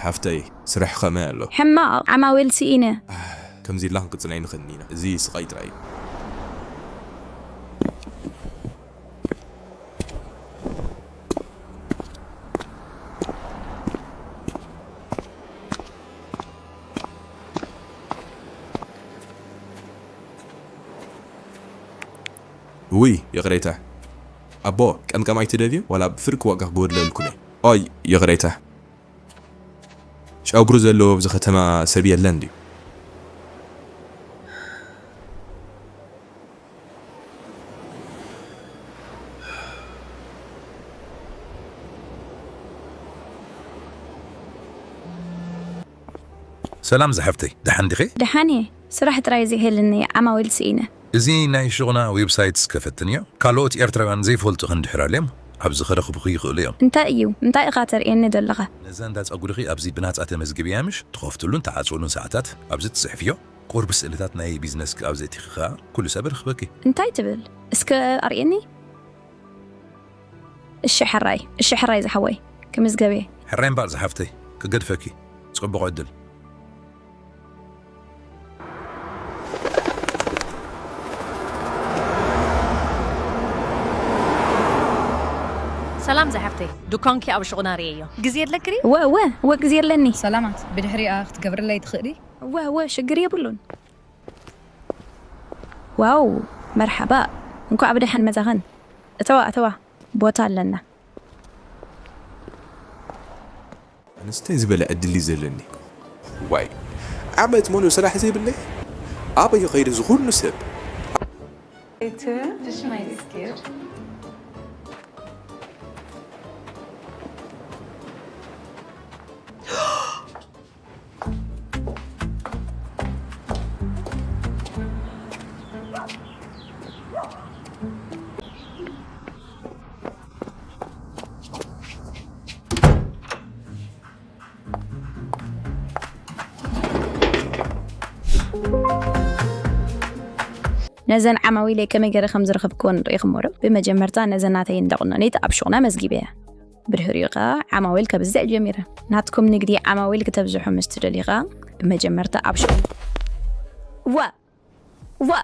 ሓፍተይ፣ ስራሕ ከመይ ኣሎ? ሕማቕ፣ ዓማዊል ስኢነ። ከምዚ ኢልና ክንቅጽል ኣይንኽእልን ኢና። እዚ ስቓይ ጥራይ እዩ። ውይ፣ ይቕሬታ። ኣቦ፣ ቀምቀማይ ትደልዩ? ዋላ ብፍርቂ ዋጋ ክጎድለልኩም እየ። ኦይ፣ ይቕሬታ። ጨጉሪ ዘለዎ ኣብዚ ከተማ ሰብ የለን ድዩ? ሰላም ዝሓፍተይ፣ ደሓን ዲኺ? ደሓን እየ። ስራሕ ጥራይ ዘይህልኒ፣ ዓማዊል ስኢነ። እዚ ናይ ሹቕና ዌብሳይት እስከ ፈትንዮ። ካልኦት ኤርትራውያን ዘይፈልጡ ክንድሕር ኣልዮም ኣብዚ ከረኽቡኺ ይኽእሉ እዮም። እንታይ እዩ? እንታይ ኢኻ ተርእየኒ ዘለኻ? ነዛ እንዳ ጸጉርኺ ኣብዚ ብናጻ ተመዝግብያ ምሽ? ትኸፍትሉን ትዓጽውሉን ሰዓታት ኣብዚ ትጽሕፍዮ። ቁሩብ ስእልታት ናይ ቢዝነስኪ ኣብዚ ኣእቲኺ ኸኣ ኩሉ ሰብ ይረኽበኪ። እንታይ ትብል? እስከ ኣርእየኒ። እሺ ሕራይ፣ እሺ ሕራይ ዝሓወይ፣ ክምዝገብ እየ። ሕራይ እምበኣር ዝሓፍተይ፣ ክገድፈኪ። ጽቡቕ ዕድል። ሰላም ዝሓፍተይ፣ ዱኳንኪ ኣብ ሽቑና ርእየዮ። ግዜ ኣለኪ ድዩ? እወ እወ እወ፣ ግዜ ኣለኒ። ሰላማት፣ ብድሕሪኣ ክትገብርለይ ትኽእሊ? እወ እወ፣ ሽግር የብሉን። ዋው፣ መርሓባ፣ እንኳዕ ብደሓን መጻኽን። እተዋ እተዋ፣ ቦታ ኣለና። ኣነስ እንታይ ዝበለ ዕድል እዩ ዘለኒ? ዋይ፣ ዓመት ሙሉእ ስራሕ ዘይብለይ፣ ኣበይ ከይደ እዚ ኩሉ ሰብ? ነዘን ዓማዊለይ ከመይ ገይረ ከም ዝረኸብክወን ርኢኹሞ ዶ? ብመጀመርታ ነዘን ናተይን ደቑኖነይት ኣብ ሹቕና መዝጊበያ። ብድሕሪኡ ኸኣ ዓማዊል ከብዝሕ ጀሚረ። ናትኩም ንግዲ ዓማዊል ክተብዝሑ ምስ ትደልዩ ኸኣ ብመጀመርታ ኣብ ሹቕ ዋ ዋ